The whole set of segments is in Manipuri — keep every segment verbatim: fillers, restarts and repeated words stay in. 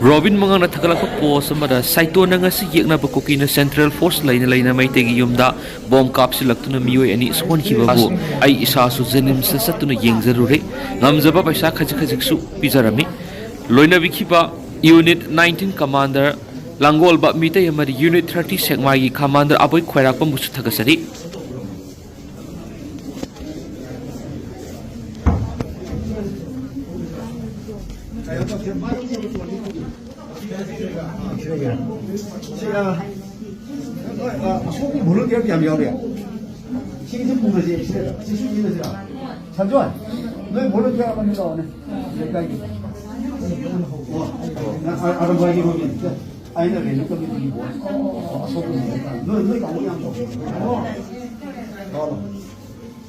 ꯔꯣꯕꯤꯟ ꯃꯉꯥꯡꯅ ꯊꯥꯒꯠꯂꯛꯄ ꯄꯣꯁ ꯑꯃꯗ, ꯁꯥꯏꯇꯣꯟꯅ ꯉꯁꯤ ꯌꯦꯛꯅꯕ ꯀꯨꯀꯤꯅ ꯁꯦꯟꯇ꯭ꯔꯦꯜ ꯐꯣꯔꯁ ꯂꯩꯅ ꯂꯩꯅ ꯃꯩꯇꯩꯒꯤ ꯌꯨꯝꯗ ꯕꯣꯝ ꯀꯥꯞꯁꯤꯜꯂꯛꯇꯨꯅ ꯃꯤꯑꯣꯏ ꯑꯅꯤ ꯁꯣꯛꯍꯟꯈꯤꯕꯕꯨ ꯑꯩ ꯏꯁꯥꯁꯨ ꯖꯦꯅꯤꯝꯁꯇ ꯆꯠꯇꯨꯅ ꯌꯦꯡꯖꯔꯨꯔꯦ꯫ ꯉꯝꯖꯕ ꯄꯩꯁꯥ ꯈꯖꯤꯛ ꯈꯖꯤꯛꯁꯨ ꯄꯤꯖꯔꯝꯃꯤ꯫ ꯂꯣꯏꯅꯕꯤꯈꯤꯕ ꯌꯨꯅꯤꯠ ꯅꯥꯏꯟꯇꯤꯟ ꯀꯃꯥꯟꯗꯔ ꯂꯥꯡꯒꯣꯜꯕ ꯃꯤꯇꯩ ꯑꯃꯗꯤ ꯌꯨꯅꯤꯠ ꯊꯥꯔꯇꯤ ꯁꯦꯛꯃꯥꯏꯒꯤ ꯀꯃꯥꯟꯗꯔ ꯑꯕꯣꯏ ꯈ꯭ꯋꯥꯏꯔꯥꯛꯄꯝꯕꯨꯁꯨ ꯊꯥꯒꯠꯆꯔꯤ꯫ ꯁꯤ, ꯑ, ꯅꯣꯏ, ꯑ, ꯑꯁꯣꯝꯒꯤ ꯚꯣꯂꯨꯟꯇꯤꯌꯔ ꯀꯌꯥꯝ ꯌꯥꯎꯔꯤ? ꯁꯤꯒꯤꯁꯤ ꯄꯨꯔꯁꯤ, ꯁꯤ, ꯁꯤꯁꯨ ꯄꯤꯔꯁꯤꯔꯥ? ꯁꯟꯖꯣꯏ, ꯅꯣꯏ ꯚꯣꯂꯨꯟꯇꯤꯌꯔ ꯑꯃꯅꯤ ꯂꯥꯛꯑꯣꯅꯦ, ꯂꯩꯀꯥꯏꯒꯤ꯫ ꯑꯣ, ꯑ, ꯑ, ꯑꯔꯝꯕꯥꯏꯒꯤ ꯃꯃꯤꯡ꯫ ꯑꯩꯅ ꯀꯩꯅꯣ ꯇꯧꯒꯦ, ꯑꯁꯣꯝꯒꯤ ꯅꯣꯏ, ꯅꯣꯏ ꯀꯥꯡꯕꯨ ꯌꯥꯝ ꯇꯧꯕꯅꯦ꯫ ꯑꯣ꯫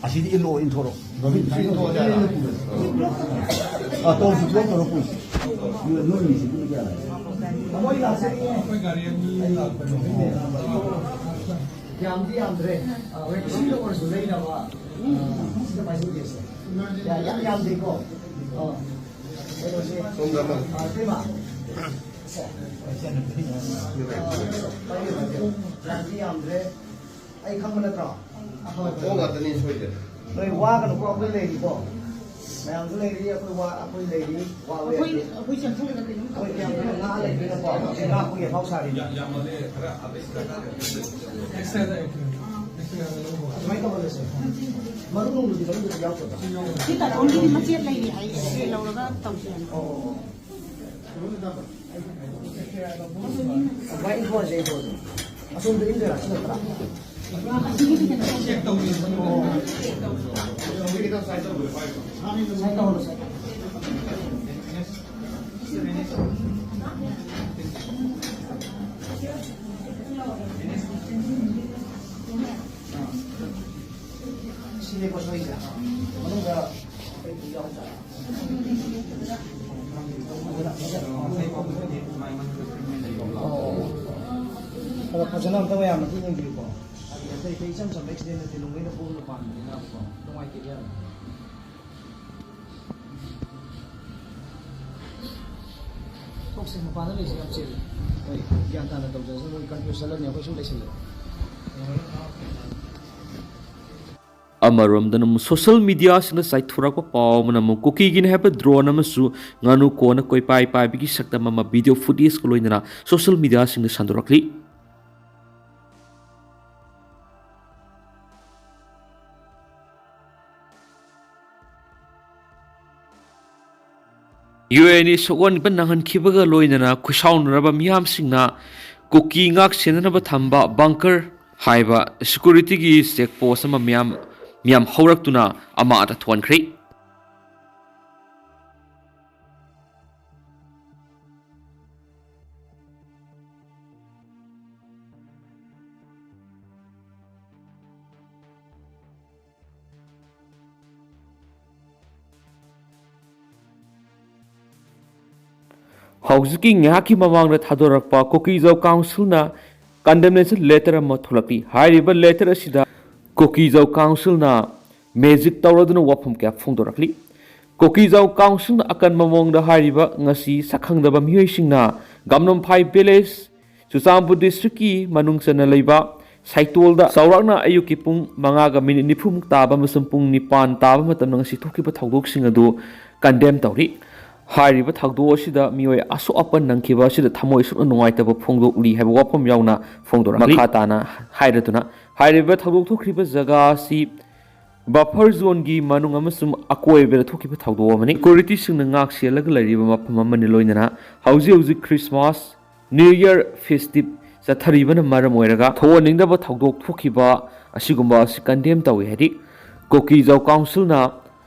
ꯑꯁꯤꯗꯤ ꯏꯜꯂꯛꯑꯣ, ꯏꯟꯊꯣꯔꯛꯑꯣ꯫ ꯔꯣꯕꯤꯟ, ꯁꯤ ꯏꯟꯊꯣꯛꯑꯣ, ꯌꯥꯔꯦ꯫ ꯑꯥ, ꯇꯣꯝꯁꯨ ꯊꯣꯛ ꯇꯧꯔꯣ, ꯄꯨꯁꯤ꯫ ꯅꯣꯏ, ꯅꯣꯏ ꯃꯤꯁꯤ ꯄꯨꯡ ꯀꯌꯥ ꯂꯥꯛꯑꯦ? ꯌꯥꯝꯗꯤ ꯌꯥꯝꯗ꯭ꯔꯦ꯫ ꯑꯥ, ꯍꯣꯏ, ꯏꯁꯤꯡꯗ ꯑꯣꯏꯔꯁꯨ ꯂꯩꯅꯕ, ꯑꯥ, ꯁꯤꯗ ꯄꯥꯏꯁꯤꯟꯒꯦꯁꯦ꯫ ꯌꯥ-, ꯌꯥꯝ ꯌꯥꯝꯗꯦꯀꯣ꯫ ꯑꯥ, ꯀꯩꯅꯣꯁꯦ, ꯁꯣꯝꯗ ꯑꯃ꯫ ꯑꯥ, ꯏꯇꯩꯃ꯫ ꯁꯦ꯫ ꯄꯥꯏꯕꯤꯌꯨ, ꯄꯥꯏꯕꯤꯌꯨ꯫ ꯌꯥꯝꯗꯤ ꯌꯥꯝꯗ꯭ꯔꯦ꯫ ꯑꯩ ꯈꯪꯕ ꯅꯠꯇ꯭ꯔꯣ? ꯑꯣ, ꯉꯥꯛꯇꯅꯤ ꯁꯣꯏꯗ꯭ꯔꯦ꯫ ꯅꯣꯏ ꯋꯥꯒꯅꯨꯀꯣ, ꯑꯩꯈꯣꯏ ꯂꯩꯔꯤꯀꯣ꯫ ꯃꯌꯥꯝꯁꯨ ꯂꯩꯔꯤ, ꯑꯩꯈꯣꯏ ꯋꯥ-, ꯑꯩꯈꯣꯏ ꯂꯩꯔꯤ, ꯋꯥꯕ ꯑꯩꯈꯣꯏ, ꯌꯥꯗꯦ꯫ ꯑꯩꯈꯣꯏ ꯆꯪꯁꯤꯜꯂꯒ ꯀꯩꯅꯣꯝ ꯑꯩꯈꯣꯏ ꯇꯧꯁꯦ꯫ ꯀꯌꯥꯝ ꯀꯨꯏꯅ ꯉꯥ ꯂꯩꯗꯣꯏꯅꯣꯀꯣ? ꯉꯥ ꯑꯩꯈꯣꯏꯒꯤ ꯑꯐꯥꯎ ꯁꯥꯔꯤꯅꯤ꯫ ꯑꯗꯨꯃꯥꯏꯅ ꯇꯧꯍꯜꯂꯁꯦ꯫ ꯃꯔꯨ ꯅꯨꯡꯗꯨꯗꯤ ꯂꯧꯗꯕ ꯌꯥꯎꯗꯕ꯭ꯔꯥ? ꯁꯤ ꯇꯥꯇꯣꯟꯒꯤꯗꯤ ꯃꯆꯦꯠ ꯂꯩꯔꯤ ꯍꯥꯏ, ꯁꯤ ꯂꯧꯔꯒ ꯇꯧꯁꯦꯅ꯫ ꯑꯣ, ꯑꯣ, ꯑꯣ꯫ ꯑꯗꯨꯃꯥꯏꯅ ꯏꯪꯈꯣꯜꯁꯦ, ꯏꯪꯈꯣꯜꯁꯦ꯫ ꯑꯁꯣꯝꯗ ꯏꯪꯗꯣꯏꯔꯥ, ꯁꯤ ꯅꯠꯇ꯭ꯔꯥ? ꯁꯨꯃꯥꯏꯅ ꯇꯧꯍꯜꯂꯣ, ꯁꯨꯃꯥꯏꯅ ꯇꯧꯍꯜꯂꯣ꯫ ꯁꯤꯅꯦꯀꯣ ꯁꯣꯏꯁꯦ꯫ ꯃꯅꯨꯡꯗ ꯑꯗꯣ ꯐꯖꯅ ꯑꯝꯇ ꯃꯌꯥꯝꯅ ꯑꯝꯇ ꯌꯦꯡꯕꯤꯌꯨꯀꯣ꯫ ꯍꯥꯏꯗꯤ ꯑꯇꯩ ꯑꯇꯩ ꯏꯆꯝ ꯆꯝꯕ ꯑꯦꯛꯁꯤꯗꯦꯟ ꯅꯠꯇꯦ, ꯅꯣꯡꯃꯩꯅ ꯄꯣꯝꯅ ꯄꯥꯟꯕꯅꯤꯅꯕꯀꯣ, ꯅꯨꯡꯉꯥꯏꯇꯦ ꯌꯥꯝꯅ꯫ ꯃꯄꯥꯟꯗ ꯂꯩꯁꯦ ꯌꯥꯝ ꯆꯦꯜꯂꯦ꯫ ꯍꯣꯏ, ꯒ꯭ꯌꯥꯟ ꯇꯥꯅ ꯇꯧꯖꯔꯁꯅꯨ, ꯃꯣꯏ confuse ꯆꯠꯂꯅꯤ, ꯑꯩꯈꯣꯏ ꯁꯨꯝ ꯂꯩꯁꯤꯜꯂꯦ꯫ ꯑꯃꯔꯣꯝꯗꯅ ꯑꯃꯨꯛ social mediaꯁꯤꯡꯗ ꯆꯥꯏꯊꯣꯔꯛꯄ ꯄꯥꯎ ꯑꯃꯅ ꯑꯃꯨꯛ ꯀꯨꯀꯤꯒꯤꯅꯤ ꯍꯥꯏꯕ drone ꯑꯃꯁꯨ ꯉꯥꯅꯨ ꯀꯣꯟꯅ ꯀꯣꯏꯄꯥꯏ ꯄꯥꯏꯕꯒꯤ ꯁꯛꯇꯝ ꯑꯃ video footageꯀ ꯂꯣꯏꯅꯅ social mediaꯁꯤꯡꯗ ꯁꯟꯗꯣꯔꯛꯂꯤ꯫ ꯌꯨ ꯑꯦꯟ ꯏ ꯁꯣꯛꯍꯣꯟꯕ ꯅꯪꯍꯟꯈꯤꯕꯒ ꯂꯣꯏꯅꯅ ꯈꯨꯠꯁꯥꯎꯅꯔꯕ ꯃꯤꯌꯥꯝꯁꯤꯡꯅ ꯀꯨꯀꯤ ꯉꯥꯛ ꯁꯦꯟꯅꯅꯕ ꯊꯝꯕ bunker ꯍꯥꯏꯕ securityꯒꯤ check post ꯑꯃ ꯃꯤꯌꯥꯝ, ꯃꯤꯌꯥꯝ ꯍꯧꯔꯛꯇꯨꯅ ꯑꯃꯠꯇ ꯊꯣꯟꯈ꯭ꯔꯦ꯫ ꯍꯧꯖꯤꯛꯀꯤ ꯉꯥꯏꯍꯥꯛꯀꯤ ꯃꯃꯥꯡꯗ ꯊꯥꯗꯣꯔꯛꯄ ꯀꯨꯀꯤꯖꯧ councilꯅ condemnation letter ꯑꯃ ꯊꯣꯛꯂꯛꯂꯤ꯫ ꯍꯥꯏꯔꯤꯕ letter ꯑꯁꯤꯗ ꯀꯨꯀꯤꯖꯧ councilꯅ magic ꯇꯧꯔꯗꯨꯅ ꯋꯥꯐꯝ ꯀꯌꯥ ꯐꯣꯡꯗꯣꯔꯛꯂꯤ꯫ ꯀꯨꯀꯤꯖꯧ councilꯅ ꯑꯀꯟꯕ ꯃꯑꯣꯡꯗ ꯍꯥꯏꯔꯤꯕ ꯉꯁꯤ ꯁꯛꯈꯪꯗꯕ ꯃꯤꯑꯣꯏꯁꯤꯡꯅ ꯒꯝꯅꯝꯐꯥꯏ village, ꯆꯨꯔꯆꯥꯟꯄꯨꯔ districtꯀꯤ ꯃꯅꯨꯡ ꯆꯟꯅ ꯂꯩꯕ ꯁꯥꯏꯇꯣꯜꯗ ꯆꯥꯎꯔꯥꯛꯅ ꯑꯌꯨꯛꯀꯤ ꯄꯨꯡ ꯃꯉꯥꯒ minute ꯅꯤꯐꯨꯃꯨꯛ ꯇꯥꯕ ꯑꯃꯁꯨꯡ ꯄꯨꯡ ꯅꯤꯄꯥꯟ ꯇꯥꯕ ꯃꯇꯝꯗ ꯉꯁꯤ ꯊꯣꯛꯈꯤꯕ ꯊꯧꯗꯣꯛꯁꯤꯡ ꯑꯗꯨ condemn ꯇꯧꯔꯤ꯫ ꯍꯥꯏꯔꯤꯕ ꯊꯧꯗꯣꯛ ꯑꯁꯤꯗ ꯃꯤꯑꯣꯏ ꯑꯁꯣꯛ ꯑꯄꯟ ꯅꯪꯈꯤꯕ ꯑꯁꯤꯗ ꯊꯃꯣꯏ ꯁꯣꯛꯅ ꯅꯨꯡꯉꯥꯏꯇꯕ ꯐꯣꯡꯗꯣꯛꯂꯤ ꯍꯥꯏꯕ ꯋꯥꯐꯝ ꯌꯥꯎꯅ ꯐꯣꯡꯗꯣꯔꯛꯂꯤ꯫ ꯃꯈꯥ ꯇꯥꯅ ꯍꯥꯏꯔꯗꯨꯅ, ꯍꯥꯏꯔꯤꯕ ꯊꯧꯗꯣꯛ ꯊꯣꯛꯈ꯭ꯔꯤꯕ ꯖꯒꯥ ꯑꯁꯤ buffer zoneꯒꯤ ꯃꯅꯨꯡ ꯑꯃꯁꯨꯡ ꯑꯀꯣꯏꯕꯗ ꯊꯣꯛꯈꯤꯕ ꯊꯧꯗꯣꯛ ꯑꯃꯅꯤ꯫ Securityꯁꯤꯡꯅ ꯉꯥꯛ ꯁꯦꯜꯂꯒ ꯂꯩꯔꯤꯕ ꯃꯐꯝ ꯑꯃꯅꯤ꯫ ꯂꯣꯏꯅꯅ ꯍꯧꯖꯤꯛ ꯍꯧꯖꯤꯛ Christmas, New Year festive ꯆꯠꯊꯔꯤꯕꯅ ꯃꯔꯝ ꯑꯣꯏꯔꯒ ꯊꯣꯛꯍꯟꯅꯤꯡꯗꯕ ꯊꯧꯗꯣꯛ ꯊꯣꯛꯈꯤꯕ ꯑꯁꯤꯒꯨꯝꯕ ꯑꯁꯤ condemn ꯇꯧꯏ ꯍꯥꯏꯗꯤ ꯀꯨꯀꯤꯖꯧ councilꯅ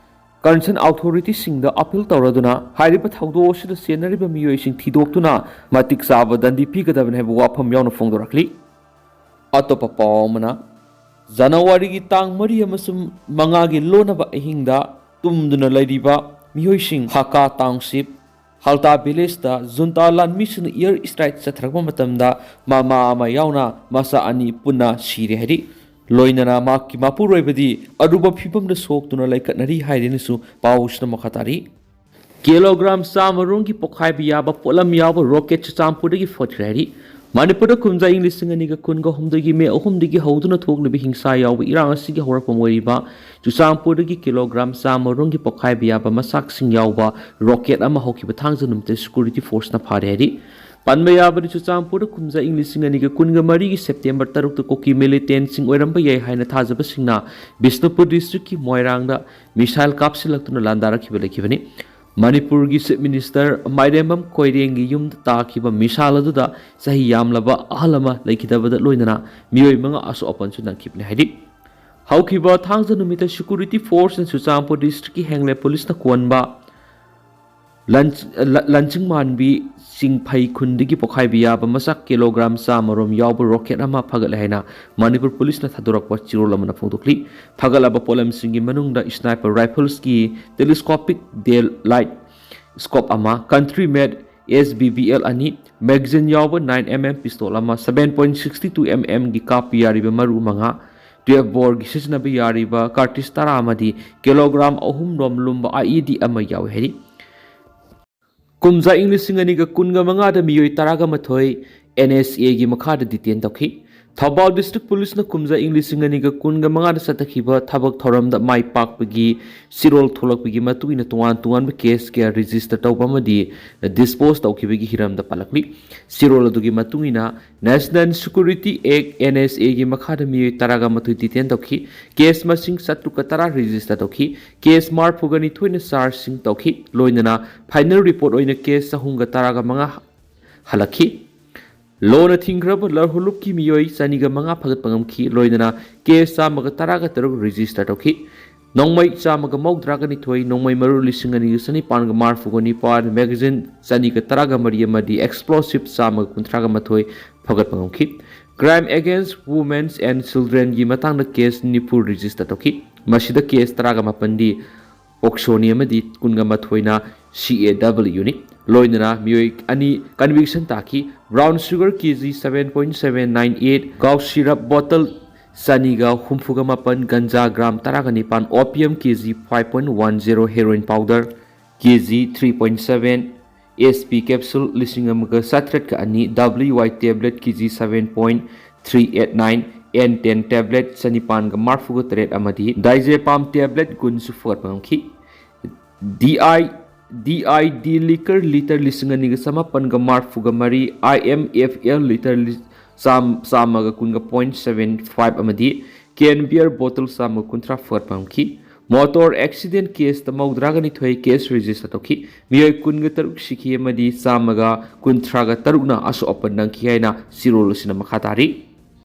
concerned authorityꯁꯤꯡꯗ appeal ꯇꯧꯔꯗꯨꯅ ꯍꯥꯏꯔꯤꯕ ꯊꯧꯗꯣꯛ ꯑꯁꯤꯗ ꯆꯦꯟꯅꯔꯤꯕ ꯃꯤꯑꯣꯏꯁꯤꯡ ꯊꯤꯗꯣꯛꯇꯨꯅ ꯃꯇꯤꯛ ꯆꯥꯕ ꯗꯟꯗꯤ ꯄꯤꯒꯗꯕꯅꯤ ꯍꯥꯏꯕ ꯋꯥꯐꯝ ꯌꯥꯎꯅ ꯐꯣꯡꯗꯣꯔꯛꯂꯤ꯫ ꯑꯇꯣꯞꯄ ꯄꯥꯎ ꯑꯃꯅ, ꯖꯅꯋꯥꯔꯤꯒꯤ ꯇꯥꯡ ꯃꯔꯤ ꯑꯃꯁꯨꯡ ꯃꯉꯥꯒꯤ ꯂꯣꯟꯅꯕ ꯑꯍꯤꯡꯗ ꯇꯨꯝꯗꯨꯅ ꯂꯩꯔꯤꯕ ꯃꯤꯑꯣꯏꯁꯤꯡ ꯍꯥꯀꯥ township, ꯍꯜꯇꯥ villageꯇ junta ꯂꯥꯟꯃꯤꯁꯤꯡꯅ air strike ꯆꯠꯊꯔꯛꯄ ꯃꯇꯝꯗ ꯃꯃꯥ ꯑꯃ ꯌꯥꯎꯅ ꯃꯆꯥ ꯑꯅꯤ ꯄꯨꯟꯅ ꯁꯤꯔꯦ ꯍꯥꯏꯔꯤ꯫ ꯂꯣꯏꯅꯅ ꯃꯍꯥꯛꯀꯤ ꯃꯄꯨꯔꯣꯏꯕꯗꯤ ꯑꯔꯨꯕ ꯐꯤꯕꯝꯗ ꯁꯣꯛꯇꯨꯅ ꯂꯩꯈꯠꯅꯔꯤ ꯍꯥꯏꯔꯦꯅꯁꯨ ꯄꯥꯎꯁꯤꯅ ꯃꯈꯥ ꯇꯥꯔꯤ꯫ ꯀꯤꯂꯣꯒ꯭ꯔꯥꯝ ꯆꯥꯝꯃ ꯔꯣꯝꯒꯤ ꯄꯣꯈꯥꯏꯕ ꯌꯥꯕ ꯄꯣꯠꯂꯝ ꯌꯥꯎꯕ ꯔꯣꯀꯦꯠ ꯆꯨꯔꯆꯥꯟꯄꯨꯔꯗꯒꯤ ꯐꯣꯠꯈ꯭ꯔꯦ ꯍꯥꯏꯔꯤ꯫ ꯃꯅꯤꯄꯨꯔꯗ ꯀꯨꯝꯖꯥ ꯏꯪ ꯂꯤꯁꯤꯡ ꯑꯅꯤꯒ ꯀꯨꯟꯒ ꯍꯨꯝꯗꯣꯏꯒꯤ ꯃꯦ ꯑꯍꯨꯝꯗꯒꯤ ꯍꯧꯗꯨꯅ ꯊꯣꯛꯂꯤꯕ ꯍꯤꯡꯁꯥ ꯌꯥꯎꯕ ꯏꯔꯥꯡ ꯑꯁꯤꯒꯤ ꯍꯧꯔꯛꯐꯝ ꯑꯣꯏꯔꯤꯕ ꯆꯨꯔꯆꯥꯟꯄꯨꯔꯗꯒꯤ ꯀꯤꯂꯣꯒ꯭ꯔꯥꯝ ꯆꯥꯝꯃ ꯔꯣꯝꯒꯤ ꯄꯣꯈꯥꯏꯕ ꯌꯥꯕ ꯃꯆꯥꯛꯁꯤꯡ ꯌꯥꯎꯕ ꯔꯣꯀꯦꯠ ꯑꯃ ꯍꯧꯈꯤꯕ ꯊꯥꯡꯖ ꯅꯨꯃꯤꯠꯇ ꯁꯦꯀ꯭ꯌꯨꯔꯤꯇꯤ ꯐꯣꯔꯁꯅ ꯐꯥꯔꯦ ꯍꯥꯏꯔꯤ꯫ ꯄꯟꯕ ꯌꯥꯕꯗꯤ, ꯆꯨꯔꯆꯥꯟꯄꯨꯔꯗ ꯀꯨꯝꯖꯥ ꯏꯪ ꯂꯤꯁꯤꯡ ꯑꯅꯤꯒ ꯀꯨꯟꯒ ꯃꯔꯤꯒꯤ ꯁꯦꯞꯇꯦꯝꯕꯔ ꯇꯔꯨꯛꯇ ꯀꯨꯀꯤ ꯃꯤꯂꯤꯇꯦꯟꯁꯤꯡ ꯑꯣꯏꯔꯝꯕ ꯌꯥꯏ ꯍꯥꯏꯅ ꯊꯥꯖꯕꯁꯤꯡꯅ ꯕꯤꯁꯅꯨꯄꯨꯔ ꯗꯤꯁꯇ꯭ꯔꯤꯛꯀꯤ ꯃꯣꯏꯔꯥꯡꯗ ꯃꯤꯁꯥꯏꯜ ꯀꯥꯞꯁꯤꯜꯂꯛꯇꯨꯅ ꯂꯥꯟꯗꯥꯔꯛꯈꯤꯕ ꯂꯩꯈꯤꯕꯅꯤ꯫ ꯃꯅꯤꯄꯨꯔꯒꯤ ꯆꯤꯐ ꯃꯤꯅꯤꯁꯇꯔ ꯃꯥꯏꯔꯦꯝꯕꯝ ꯀꯣꯏꯔꯦꯡꯒꯤ ꯌꯨꯝꯗ ꯇꯥꯈꯤꯕ ꯃꯤꯁꯥꯏꯜ ꯑꯗꯨꯗ ꯆꯍꯤ ꯌꯥꯝꯂꯕ ꯑꯍꯜ ꯑꯃ ꯂꯩꯈꯤꯗꯕꯗ ꯂꯣꯏꯅꯅ ꯃꯤꯑꯣꯏ ꯃꯉꯥ ꯑꯁꯣꯛ ꯑꯄꯟꯁꯨ ꯅꯪꯈꯤꯕꯅꯤ ꯍꯥꯏꯔꯤ꯫ ꯍꯧꯈꯤꯕ ꯊꯥꯡꯖ ꯅꯨꯃꯤꯠꯇ ꯁꯦꯀ꯭ꯌꯨꯔꯤꯇꯤ ꯐꯣꯔꯁꯅ ꯆꯨꯔꯆꯥꯟꯄꯨꯔ ꯗꯤꯁꯇ꯭ꯔꯤꯛꯀꯤ ꯍꯦꯡꯂꯦ ꯄꯨꯂꯤꯁꯅ ꯀꯣꯟꯕ ꯂꯟ-, ꯂ-, ꯂꯟꯆꯤꯡ ꯃꯥꯟꯕꯤ ꯆꯤꯡꯐꯩ ꯈꯨꯟꯗꯒꯤ ꯄꯣꯈꯥꯏꯕ ꯌꯥꯕ ꯃꯆꯥꯛ ꯀꯤꯂꯣꯒ꯭ꯔꯥꯝ ꯆꯥꯝꯃ ꯔꯣꯝ ꯌꯥꯎꯕ ꯔꯣꯀꯦꯠ ꯑꯃ ꯐꯒꯠꯂꯦ ꯍꯥꯏꯅ ꯃꯅꯤꯄꯨꯔ ꯄꯨꯂꯤꯁꯅ ꯊꯥꯗꯣꯔꯛꯄ ꯆꯤꯔꯣꯜ ꯑꯃꯅ ꯐꯣꯡꯗꯣꯛꯂꯤ꯫ ꯐꯒꯠꯂꯕ ꯄꯣꯠꯂꯝꯁꯤꯡꯒꯤ ꯃꯅꯨꯡꯗ ꯁ꯭ꯅꯥꯏꯄꯔ ꯔꯥꯏꯐꯜꯁꯀꯤ ꯇꯦꯂꯤꯁꯀꯣꯄꯤꯛ ꯗꯦ ꯂꯥꯏꯠ ꯁ꯭ꯀꯣꯞ ꯑꯃ, ꯀꯟꯇ꯭ꯔꯤ ꯃꯦꯗ ꯑꯦꯁ ꯕꯤ ꯕꯤ ꯑꯦꯜ ꯑꯅꯤ, ꯃꯦꯒꯥꯖꯤꯟ ꯌꯥꯎꯕ ꯅꯥꯏꯟ ꯑꯦꯝ ꯑꯦꯝ ꯄꯤꯁꯇꯣꯜ ꯑꯃ, seven point sixty two M ꯑꯦꯝꯒꯤ ꯀꯥꯞꯄ ꯌꯥꯔꯤꯕ ꯃꯔꯨ ꯃꯉꯥ, ꯇꯨꯌꯦꯜꯐ ꯕꯣꯔꯒꯤ ꯁꯤꯖꯤꯟꯅꯕ ꯌꯥꯔꯤꯕ ꯀꯥꯔꯇ꯭ꯔꯤꯖ ꯇꯔꯥ ꯑꯃꯗꯤ ꯀꯤꯂꯣꯒ꯭ꯔꯥꯝ ꯑꯍꯨꯝ ꯔꯣꯝ ꯂꯨꯝꯕ ꯑꯥꯏ ꯏ ꯗꯤ ꯑꯃ ꯌꯥꯎꯏ ꯍꯥꯏꯔꯤ꯫ ꯀꯨꯝꯖꯥ ꯏꯪ ꯂꯤꯁꯤꯡ ꯑꯅꯤꯒ ꯀꯨꯟꯒ ꯃꯉꯥꯗ ꯃꯤꯑꯣꯏ ꯇꯔꯥꯒ ꯃꯥꯊꯣꯏ ꯑꯦꯟ ꯑꯦꯁ ꯑꯦꯒꯤ ꯃꯈꯥꯗ ꯗꯤꯇꯦꯟ ꯇꯧꯈꯤ꯫ ꯊꯧꯕꯥꯜ ꯗꯤꯁꯇ꯭ꯔꯤꯛ ꯄꯨꯂꯤꯁꯅ ꯀꯨꯝꯖꯥ ꯏꯪ ꯂꯤꯁꯤꯡ ꯑꯅꯤꯒ ꯀꯨꯟꯒ ꯃꯉꯥꯗ ꯆꯠꯊꯈꯤꯕ ꯊꯕꯛ ꯊꯧꯔꯝꯗ ꯃꯥꯏ ꯄꯥꯛꯄꯒꯤ ꯆꯤꯔꯣꯜ ꯊꯣꯛꯂꯛꯄꯒꯤ ꯃꯇꯨꯡ ꯏꯟꯅ ꯇꯣꯉꯥꯟ ꯇꯣꯉꯥꯟꯕ ꯀꯦꯁ ꯀꯌꯥ ꯔꯦꯖꯤꯁꯇꯔ ꯇꯧꯕ ꯑꯃꯗꯤ ꯗꯤꯁꯄꯣꯖ ꯇꯧꯈꯤꯕꯒꯤ ꯍꯤꯔꯝꯗ ꯄꯜꯂꯛꯂꯤ꯫ ꯆꯤꯔꯣꯜ ꯑꯗꯨꯒꯤ ꯃꯇꯨꯡ ꯏꯟꯅ ꯅꯦꯁꯅꯦꯜ ꯁꯦꯀ꯭ꯌꯨꯔꯤꯇꯤ ꯑꯦꯛ, ꯑꯦꯟ ꯑꯦꯁ ꯑꯦꯒꯤ ꯃꯈꯥꯗ ꯃꯤꯑꯣꯏ ꯇꯔꯥꯒ ꯃꯥꯊꯣꯏ ꯗꯤꯇꯦꯟ ꯇꯧꯈꯤ꯫ ꯀꯦꯁ ꯃꯁꯤꯡ ꯆꯥꯇ꯭ꯔꯨꯛꯀ ꯇꯔꯥ ꯔꯦꯖꯤꯁꯇꯔ ꯇꯧꯈꯤ꯫ ꯀꯦꯁ ꯃꯔꯤꯐꯨꯒ ꯅꯤꯊꯣꯏꯅ ꯆꯥꯔꯖꯁꯤꯡ ꯇꯧꯈꯤ꯫ ꯂꯣꯏꯅꯅ ꯐꯥꯏꯅꯦꯜ ꯔꯤꯄꯣꯔꯠ ꯑꯣꯏꯅ ꯀꯦꯁ ꯆꯍꯨꯝꯒ ꯇꯔꯥꯒ ꯃꯉꯥ ꯍꯜꯂꯛꯈꯤ꯫ ꯂꯣꯅ ꯊꯤꯡꯈ꯭ꯔꯕ ꯂꯔꯍꯨꯂꯨꯞꯀꯤ ꯃꯤꯑꯣꯏ ꯆꯅꯤꯒ ꯃꯉꯥ ꯐꯒꯠꯄ ꯉꯝꯈꯤ꯫ ꯂꯣꯏꯅꯅ ꯀꯦꯁ ꯆꯥꯝꯃꯒ ꯇꯔꯥꯒ ꯇꯔꯨꯛ ꯔꯦꯖꯤꯁꯇꯔ ꯇꯧꯈꯤ꯫ ꯅꯣꯡꯃꯩ ꯆꯥꯝꯃꯒ ꯃꯧꯗ꯭ꯔꯥꯒ ꯅꯤꯊꯣꯏ, ꯅꯣꯡꯃꯩ ꯃꯔꯨ ꯂꯤꯁꯤꯡ ꯑꯅꯤꯒ ꯆꯅꯤꯄꯥꯟꯒ ꯃꯔꯤꯐꯨꯒ ꯅꯤꯄꯥꯟ, ꯃꯦꯒꯥꯖꯤꯟ ꯆꯅꯤꯒ ꯇꯔꯥꯒ ꯃꯔꯤ ꯑꯃꯗꯤ ꯑꯦꯛꯁꯄ꯭ꯂꯣꯁꯤꯞ ꯆꯥꯝꯃꯒ ꯀꯨꯟꯊ꯭ꯔꯥꯒ ꯃꯥꯊꯣꯏ ꯐꯒꯠꯄ ꯉꯝꯈꯤ꯫ Crime against women and childrenꯒꯤ ꯃꯇꯥꯡꯗ ꯀꯦꯁ ꯅꯤꯐꯨ ꯔꯦꯖꯤꯁꯇꯔ ꯇꯧꯈꯤ꯫ ꯃꯁꯤꯗ ꯀꯦꯁ ꯇꯔꯥꯒ ꯃꯥꯄꯟꯗꯤ ꯄꯣꯛꯁꯣꯅꯤ ꯑꯃꯗꯤ ꯀꯨꯟꯒ ꯃꯥꯊꯣꯏꯅ ꯁꯤ ꯑꯦ ꯗꯕ꯭ꯂꯤꯌꯨꯅꯤ꯫ ꯂꯣꯏꯅꯅ ꯃꯤꯑꯣꯏ ꯑꯅꯤ ꯀꯟꯚꯤꯛꯁꯟ ꯇꯥꯈꯤ꯫ Brown sugar K G seven point seven nine eight, cough syrup ꯕꯣꯇꯜ ꯆꯅꯤꯒ ꯍꯨꯝꯐꯨꯒ ꯃꯥꯄꯟ, ꯒꯟꯖꯥ ꯒ꯭ꯔꯥꯝ ꯇꯔꯥꯒ ꯅꯤꯄꯥꯟ, opium K G five point one zero, heroin powder K G three point seven, S P capsule ꯂꯤꯁꯤꯡ ꯑꯃꯒ ꯆꯥꯇ꯭ꯔꯦꯠꯀ ꯑꯅꯤ, W Y tablet K G seven point three eight nine, N ten tablet ꯆꯅꯤꯄꯥꯟꯒ ꯃꯔꯐꯨꯒ ꯇꯔꯦꯠ ꯑꯃꯗꯤ ꯗꯥꯏꯖꯦꯄꯥꯝ ꯇꯦꯕ꯭ꯂꯦꯠ ꯀꯨꯟꯁꯨ ꯐꯒꯠꯄ ꯉꯝꯈꯤ꯫ D I, D I D ꯂꯤꯀꯔ litre ꯂꯤꯁꯤꯡ ꯑꯅꯤꯒ ꯆꯃꯥꯄꯟꯒ ꯃꯔꯐꯨꯒ ꯃꯔꯤ, ꯑꯥꯏ ꯑꯦꯝ ꯑꯦꯐ ꯑꯦꯜ ꯂꯤꯇꯔ ꯂꯤ-, ꯆꯥꯝ-, ꯆꯥꯝꯃꯒ ꯀꯨꯟꯒ ꯄꯣꯏꯟ ꯁꯚꯦꯟ ꯐꯥꯏꯚ ꯑꯃꯗꯤ ꯀꯦꯟ ꯕꯤꯌꯔ ꯕꯣꯇꯜ ꯆꯥꯝꯃꯒ ꯀꯨꯟꯊ꯭ꯔꯥ ꯐꯒꯠꯄ ꯉꯝꯈꯤ꯫ ꯃꯣꯇꯣꯔ ꯑꯦꯛꯁꯤꯗꯦꯟ ꯀꯦꯁꯇ ꯃꯧꯗ꯭ꯔꯥꯒ ꯅꯤꯊꯣꯏ ꯀꯦꯁ ꯔꯦꯖꯤꯁꯇꯔ ꯇꯧꯈꯤ꯫ ꯃꯤꯑꯣꯏ ꯀꯨꯟꯒ ꯇꯔꯨꯛ ꯁꯤꯈꯤ ꯑꯃꯗꯤ ꯆꯥꯝꯃꯒ ꯀꯨꯟꯊ꯭ꯔꯥꯒ ꯇꯔꯨꯛꯅ ꯑꯁꯣꯛ ꯑꯄꯟ ꯅꯪꯈꯤ ꯍꯥꯏꯅ ꯆꯦꯔꯣꯜ ꯑꯁꯤꯅ ꯃꯈꯥ ꯇꯥꯔꯤ꯫